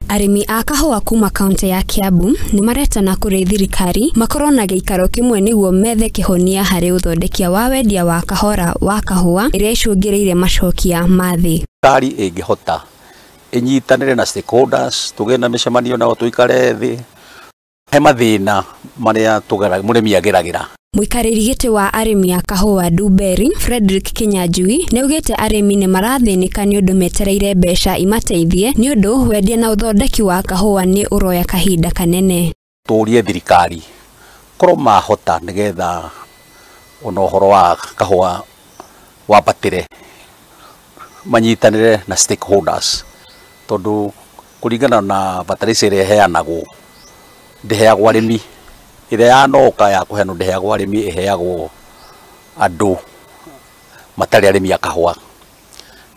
Arĩmi a kahũa kuma kaunti ya Kiambu nĩ maretana kũrĩ thirikari makorwo na gĩikaro kĩmwe nĩguo methe kĩhonia harĩ ũthondekia wa wendia wa kahora wa kahũa ĩrĩa icũngĩrĩirie macokia ma thĩ. Thirikari ĩngĩhota ĩnyitanĩre na stakeholders, tũgĩe na mĩcemanio nao, tũikare thĩ he mathĩna marĩa mũrĩmi ageragĩra. Mũikarĩri gĩtĩ wa arĩmi a kahũa Ndumberi Frederick Kinyanjui nĩaugĩte arĩmi nĩ marathĩnĩka nĩ ũndũ metereire mbeca imateithie nĩ ũndũ wendia na ũthondeki wa kahũa nĩ ũroya kahinda kanene. Tũrie thirikari korwo mahota nĩgetha ona ũhoro wa kahũa wambatĩre, manyitanĩre na stakeholders, tondũ kũringana na fertilizer ĩrĩa ĩheanagwo ndĩheagwo arĩmi, ĩrĩa yanoka ya kũheanwo ndĩheagwo arĩmi, ĩheagwo andũ matarĩ arĩmi a kahũa.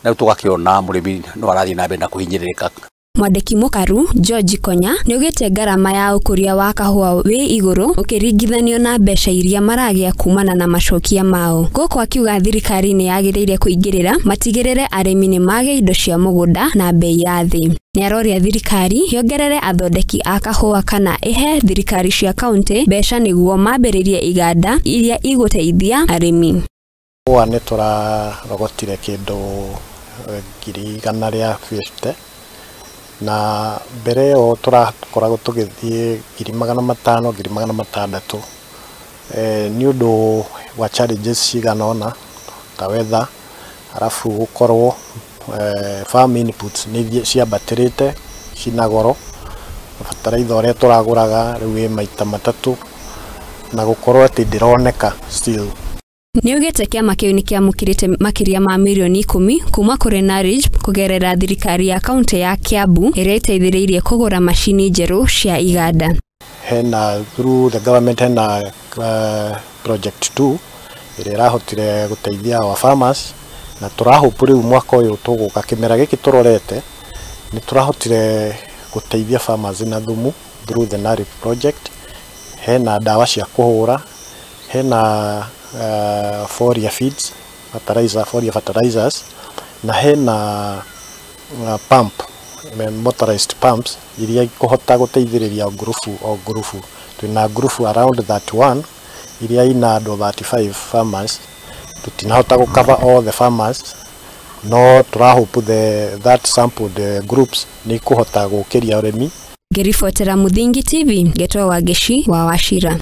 Na rĩu tũgakĩona mũrĩmi no arathiĩ na mbere na kũhinyĩrĩrĩka. Mwandĩki mũkaru George Konya nĩaugĩte ngarama ya ũkũria wa kahũa wĩ igũrũ ũkĩringithanio na mbeca iria maragĩa kumana na macokia mao. Gũkũ akiuga thirikari nĩ yagĩrĩire kũingĩrĩra matigĩrĩre arĩmi nĩ magĩa indo cia mũgũnda na bei ya thĩ. Nĩaroria thirikari yongerere athondeki a kahũa kana ĩhe thirikari cia kaunti mbeca nĩguo mambĩrĩrie iganda iria igũteithia arĩmi. Kahũa nĩ tũrarogotire kĩndũ 150,000, na mbere ĩyo tũrakoragwo tũgĩthiĩ 500,000, 600,000, nĩ ũndũ wa challenges cigana ũna ta weather, arabu gũkorwo farm inputs nĩ ciambatĩrĩte cina goro, bataraitha ũrĩa tũragũraga rĩu wĩ maita matatũ, na gũkorwo atĩ ndĩroneka still. Nĩaugĩte kĩama kĩu nĩkĩamũkĩrĩte makĩria ma mirioni 10 kuma kũrĩ NARIGP kũgerera thirikari ya kaunti ya Kiambu ĩrĩa ĩteithĩrĩirie kũgũra macini njerũ cia iganda. Hena through the government hena project 2 ĩrĩa ĩrahotire gũteithia our farmers, na tũrahope rĩu mwaka ũyũ tũgũka kĩmera gĩkĩ tũrorete nĩ tũrahotire gũteithia farmers na thumu through the NARIGP project. Hena ndawa cia kũhũra, hena foliar feeds, fertilizer, foliar fertilizers, na hena pump, motorized pumps iria ikũhota gũteithĩrĩria o ngurubu o ngurubu. Twĩna ngurubu around 31 iria ina andũ 35 farmers. Tũtinahota gũ cover all the farmers, no tũrahope the that sampled groups nĩ ikũhota gũkĩria ũrĩmi. Ngĩribotera Muthingi TV, Ngetwa Wangeci wa Wachira.